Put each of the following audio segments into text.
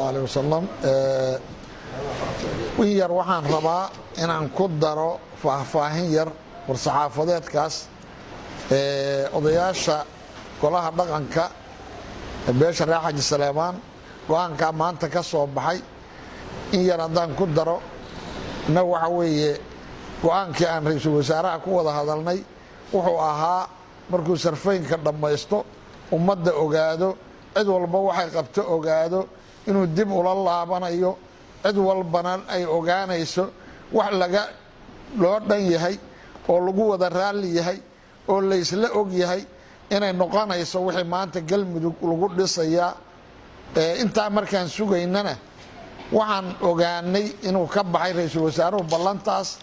Alih wasalam. In yar waxaan rabaa inaan ku daro faahfaahin yar war-saxaafadeedkaas. Odayaasha golaha dhaqanka beesha reer Xaaji Saleebaan go-aankaa maanta ka soo baxay in yar haddaan ku daro, innagu waxa weeye go-aankii aan ra-iisul wasaaraha ku wada hadalnay wuxuu ahaa markuu sarfaynka dhammaysto, ummadda ogaado, cid walba waxay qabto ogaado, inuu dib ula laabanayo, cid walbana ay ogaanayso wax laga loo dhan yahay oo lagu wada raalli yahay oo laysla og yahay inay noqonayso wixii maanta Galmudug lagu dhisayaa. Intaa markaan sugaynana, waxaan ogaanay inuu ka baxay ra-iisul wasaaruhu ballantaas,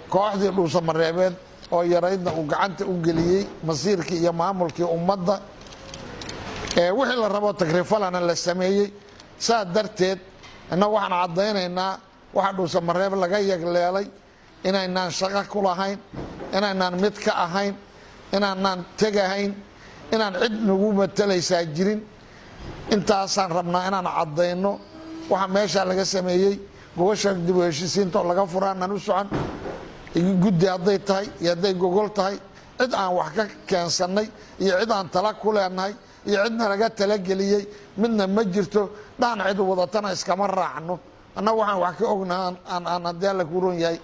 kooxdii Dhuusamareebeed oo yaraydna uu gacanta u geliyey masiirkii iyo maamulkii ummadda, wixii la rabo takrifalana la sameeyey. Saa darteed, innagu waxaan caddaynaynaa waxa Dhuusamareeb laga yagleelay inaynaan shaqo ku lahayn, inaynaan mid ka ahayn, inaanaan tegahayn, inaan cid nagu matalaysaa jirin. Intaasaan rabnaa inaan caddayno. Waxa meeshaa laga sameeyey, gogosha dib u heshiisiinta oo laga furaanaan u socon, guddi hadday tahay iyo hadday gogol tahay, cid aan wax ka keensannay iyo cid aan tala ku leenahay iyo cidna laga talageliyey midna ma jirto. Dhaan cid wadatana iskama raacno. Annagu waxaan wax ka ognaha aan haddii Alla ku ron yahay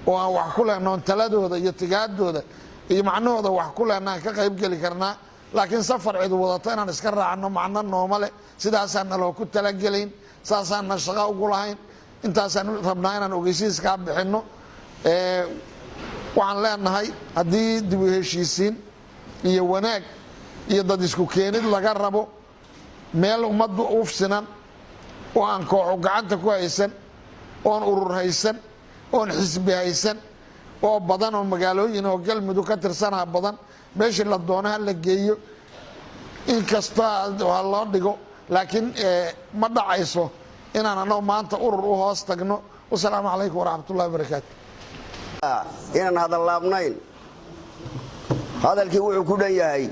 oo aan wax ku lehno oon taladooda iyo tigaadooda iyo macnahooda wax ku lehna aan ka qayb geli karnaa, laakiin safar cid wadato inaan iska raacno macno nooma leh. Sidaasaan naloo ku talagelayn, saasaanna shaqo ugu lahayn. Intaasaan rabnaa inaan ogeysiiskaa bixinno. Waxaan leenahay, haddii dib u heshiisiin iyo wanaag iyo dad isku keenid laga rabo, meel ummaddu ufsinan oo aan kooxo gacanta ku haysan, oon urur haysan, oon xisbi haysan, oo badan, oo magaalooyin oo Galmudug ka tirsanaha badan, meeshii la doono ha la geeyo, inkasta ha loo dhigo, laakiin ma dhacayso inaan annagu maanta urur u hoos tagno. Wasalaamu calaykum waraxmat ullahi wabarakaatu. Inaan hadallaabnayn, hadalkii wuxuu ku dhan yahay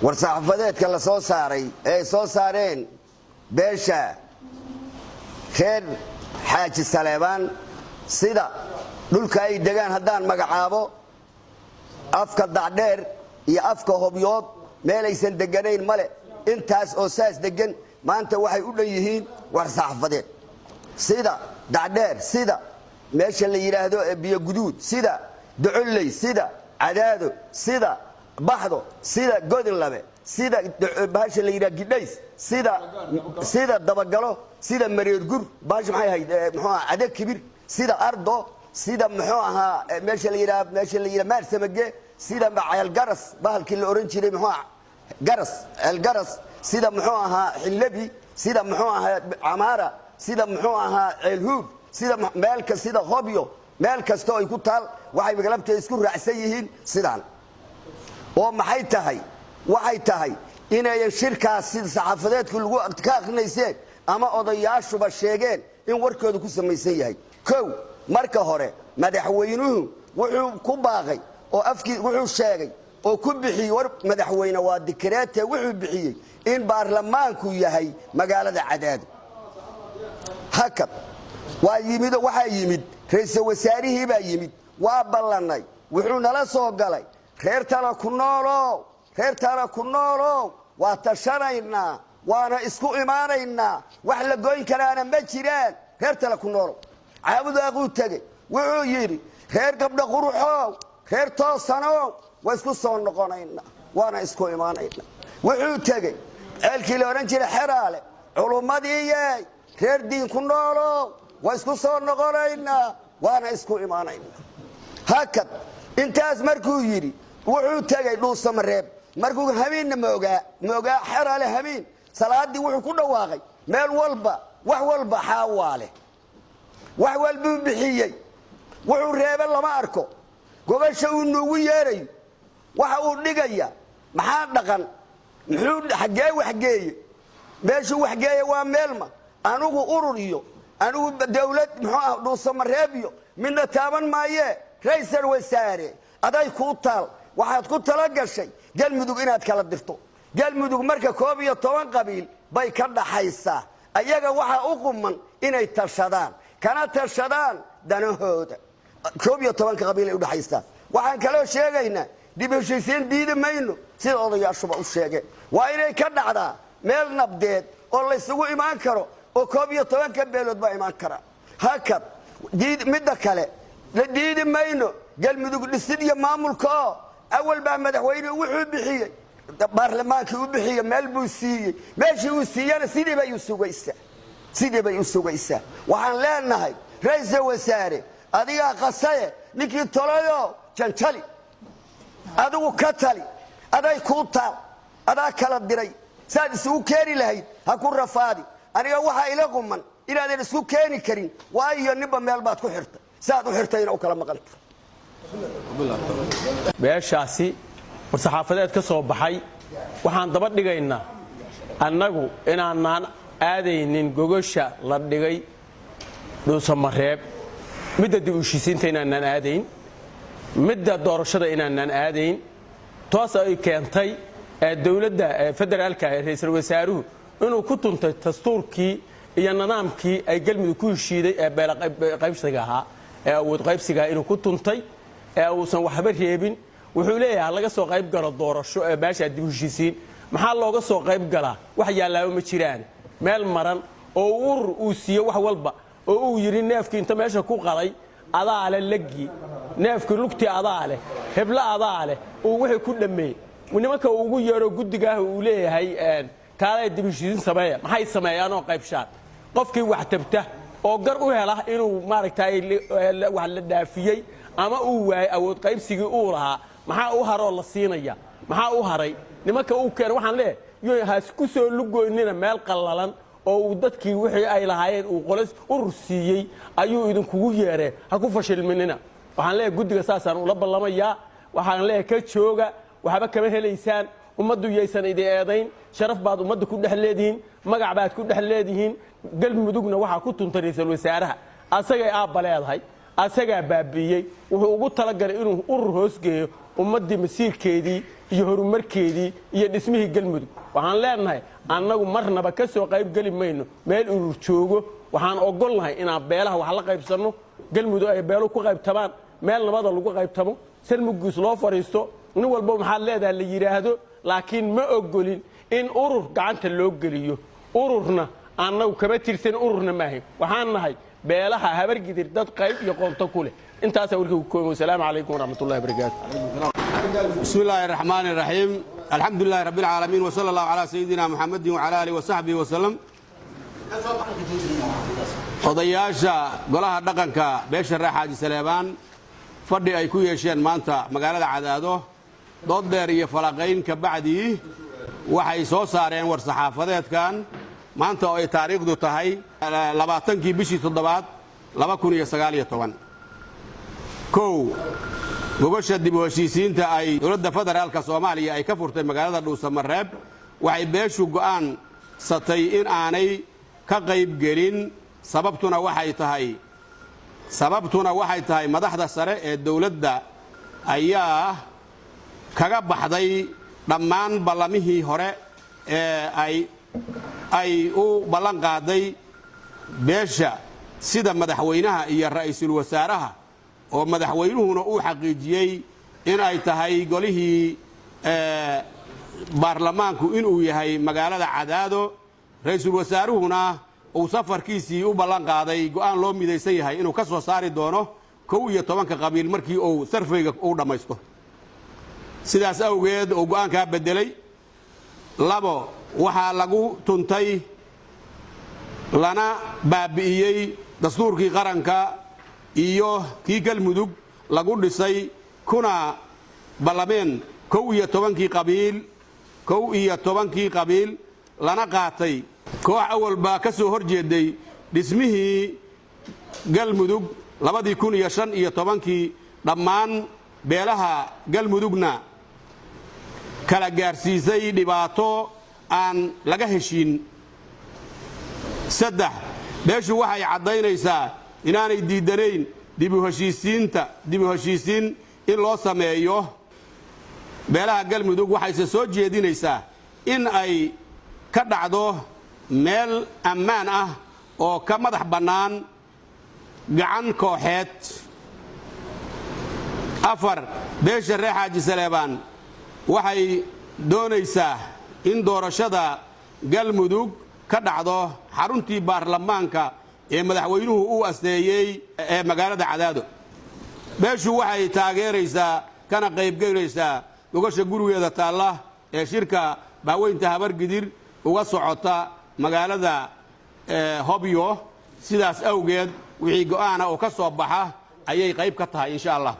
war-saxaafadeedka la soo saaray ee ay soo saareen beesha reer Xaaji Saleebaan. Sida dhulka ay degaan haddaan magacaabo, afka Dacdheer iyo afka Hobyood meelaysan deganayn male. Intaas oo saas degan maanta waxay u dhan yihiin war-saxaafadeed, sida Dacdheer, sida meesha la yidhaahdo Biyoguduud, sida Docolley, sida Cadaado, sida Baxdo, sida Godinlabe, sida bahasha la yidhaha Gidhays, sida Dabagalo, sida Mareergur, bahasha maxay ahayd, muxuu ahaa, Cade Kibir, sida Ardo, sida muxuu ahaa, meesha la yidhaha Maarsamage, sida Ceelgaras, bahalkii la oran jiray, muxuu ahaa, Garas, Ceelgaras, sida muxuu ahaa, Xillabi, sida muxuu ahaa, Camaara, sida muxuu ahaa, Ceelhuud, sida meelka, sida Hobyo, meel kasta oo ay ku taal waxay galabteeda isku raacsan yihiin sidaan. Oo maxay tahay? Waxay tahay inayan shirkaas sida saxaafadeedku lagu ka akrinayseen ama odayaashuba sheegeen in warkooda ku samaysan yahay. Kow, marka hore madaxweynuhu wuxuu ku baaqay oo afkii wuxuu sheegay oo ku bixiyey war madaxweyne, waa dikreete, wuxuu bixiyey in baarlamaanku yahay magaalada Cadaado. Hakad waa yimid, waxaa yimid ra'iisul wasaarihii baa yimid, waa ballannay, wuxuu nala soo galay: "Reer tala ku noolow, reer tala ku noolow, waa tashanaynaa, waana isku imaanaynaa, wax la goyn karaana ma jiraan, reer tala ku noolow." Caabudaaquu tegey, wuxuu yidhi: "Reer gabdha quruxow, reer toosanow, waa isku soo noqonaynaa, waana isku imaanaynaa." Wuxuu tegey ceelkii la odhan jiray Xeraale: "Culummadii yeey, reer diin ku noolow, waa isku soo noqonaynaa, waana isku imaanaynaa." Hakad, intaas markuu yidhi, wuxuu tegey Dhuusamareeb. Markuu habeenna moogaa moogaa Xeraale, habeen salaadii wuxuu ku dhawaaqay meel walba, wax walba xaawaale, wax walbuu bixiyey, wuxuu reebe lama arko. Gobasha uu nuugu yeerayo, waxa uu dhigaya maxaa dhaqan? Muxuu xaggee waxgeeye? Meeshuu waxgeeye waa meelma. Anugu urur iyo anigu dawlad muxuu ah Dhuusamareeb iyo midna taaban maayee. Raysal wasaare, aday kuu taal. Waxaad ku tala gashay Galmudug inaad kala dirto. Galmudug marka 11 qabiil. Bay ka dhaxaysaa. Ayaga waxaa u quman inay tashadaan, kana tashadaan danahooda. 11-ka qabiil ay udhaxaysaa. Waxaan kaloo sheegaynaa, dib heshiisiin diidi mayno, sida odayaashuba u sheegeen. Waa inay ka dhacdaa meel nabdeed oo laysugu imaan karo, oo 11-ka beelood baa imaan kara. Hakad midda kale la diidi mayno Galmudug dhisid iyo maamulka, oo awal baa madaxweyne wuxuu bixiyey, baarlamaankii u bixiye, meel buu siiyey. Meeshii uu siiyana sidii bay u sugaysaa, sidii bay u sugaysaa. Waxaan leenahay, ra-iisul wasaare, adigaa qasaye, ninkii tolayo janjali, adigu ka tali, aday kuu taal, adaa kala diray. Saad isugu keeni lahayd ha ku rafaadi. Aniga waxaa ila quman inaadan isku keeni karin, waayo ninba meel baad ku xirtay, saad u xirtayna u kala maqanta. Beeshaasi war-saxaafadeed ka soo baxay waxaan daba dhigaynaa annagu inaanaan aadaynin gogosha la dhigay Dhuusamareeb, midda dib u heshiisiinta inaanaan aadayn, midda doorashada inaanaan aadayn. Toos ay keentay dowladda federaalka ee ra-iisul wasaaruhu inuu ku tuntay dastuurkii iyo nidaamkii ay Galmudug ku heshiiday ee beelaqaybsiga ahaa, ee awood qaybsigaha, inuu ku tuntay ee uusan waxba reebin. Wuxuu leeyahay laga soo qayb galo doorasho ee meeshaa dib u heshiisiin. Maxaa looga soo qayb galaa? Wax yaalaaba ma jiraan. Meel maran oo urur uu siiye wax walba, oo uu yidhi neefkii inta meesha ku qalay, adaa leh lagii neefkii, lugtii adaa leh, heblo adaa leh, uu wixii ku dhammeeyey. Nimanka uu ugu yeero guddigaah uu leeyahay kaalay dib heshiisiin sameeya, maxay sameeyaan oo qaybshaan? Qofkii wax tabta oo gar u hela inuu maaragtay wax la dhaafiyey ama uu waayey awood qaybsigii uu lahaa, maxaa u haroo la siinaya? Maxaa u haray nimanka uu keena? Waxaan leeyahay, yo has ku soo lugoynina meel qallalan oo uu dadkii wixii ay lahaayeen uu qolas urur siiyey ayuu idinkugu yeeree. Ha ku fashilminina. Waxaan leeyahay guddiga saasaan ula ballamayaa. Waxaan leeyahay, ka jooga, waxba kama helaysaan. Ummaddu yaysan idin eedayn. Sharaf baad ummadda ku dhex leedihiin, magac baad ku dhex leedihiin. Galmudugna waxaa ku tuntay ra-iisul wasaaraha. Asagay aabba leedahay, asagaa baabi'iyey. Wuxuu ugu talagalay inuu urur hoosgeeyo ummaddii masiirkeedii iyo horumarkeedii iyo dhismihii Galmudug. Waxaan leenahay, annagu marnaba ka soo qaybgeli mayno meel urur joogo. Waxaan ogolnahay inaan beelaha wax la qaybsanno, Galmudug ay beelu ku qaybtamaan, meel nabada lagu qaybtamo, salmugiis loo fadhiisto, nin walba maxaad leedahay la yidhaahdo. Laakiin ma ogolin in urur gacanta loo geliyo. Ururna annagu kama tirsan, ururna maahayn. Waxaan nahay beelaha Habargidir, dad qayb iyo qoonto ku leh. Intaasaa warkii ku kooban. Wasalaamu calaykum waraxmatullahi wabarakaatu. بسم الله الرحمن الرحيم، الحمد لله رب العالمين، وصلى الله على سيدنا محمد وعلى آله وصحبه وسلم. Odayaasha golaha dhaqanka beesha reer Xaaji Saleebaan fadhi ay ku yeesheen maanta magaalada Cadaado, dood dheer iyo falaqayn ka bacdii, waxay soo saareen war saxaafadeedkan maanta oo ay taariikhdu tahay 20-kii bishii toddobaad 2019. Kow, gogosha dib u heshiisiinta ay dowladda federaalka Soomaaliya ay ka furtay magaalada Dhuusamareeb, waxay beeshu go'aan satay in aanay ka qayb gelin. Sababtuna waxay tahay madaxda sare ee dowladda ayaa kaga baxday dhammaan ballamihii hore ee ay u ballan qaaday beesha, sida madaxweynaha iyo ra'iisul wasaaraha, oo madaxweynuhuna uu xaqiijiyey in ay tahay golihii baarlamaanku inuu yahay magaalada Cadaado, ra'iisul wasaaruhuna uu safarkiisii u ballan qaaday go'aan loo midaysan yahay inuu ka soo saari doono 11-ka qabiil markii uu survey-ga uu dhammaysto. Sidaas awgeed uu go'aankaa beddelay. Labo, waxaa lagu tuntay lana baabi'iyey dastuurkii qaranka iyo kii Galmudug lagu dhisay, kuna ballameen 11-kii qabiil, 11-kii qabiil, lana qaatay koox awalbaa ka soo hor jeeday dhismihii Galmudug 2015-kii, dhammaan beelaha Galmudugna kala gaarsiisay dhibaato aan laga heshiin. Saddex, beeshu waxay caddaynaysaa inaanay diidanayn dib u heshiisiinta, dib u heshiisiin in loo sameeyo beelaha Galmudug, waxayse soo jeedinaysaa in ay ka dhacdo meel ammaan ah oo ka madax bannaan gacan kooxeed. 4, beesha reer Xaaji Saleebaan waxay doonaysaa in doorashada Galmudug ka dhacdo xaruntii baarlamaanka ee madaxweynuhu uu asteeyey ee magaalada Cadaado. Beeshu waxay taageeraysaa kana qaybgelaysaa gogasha gurigeeda taalla ee shirka baaweynta Habargidir uga socota magaalada Hobyo. Sidaas awgeed, wixii go'aana oo ka soo baxa ayay qayb ka tahay, insha Allah.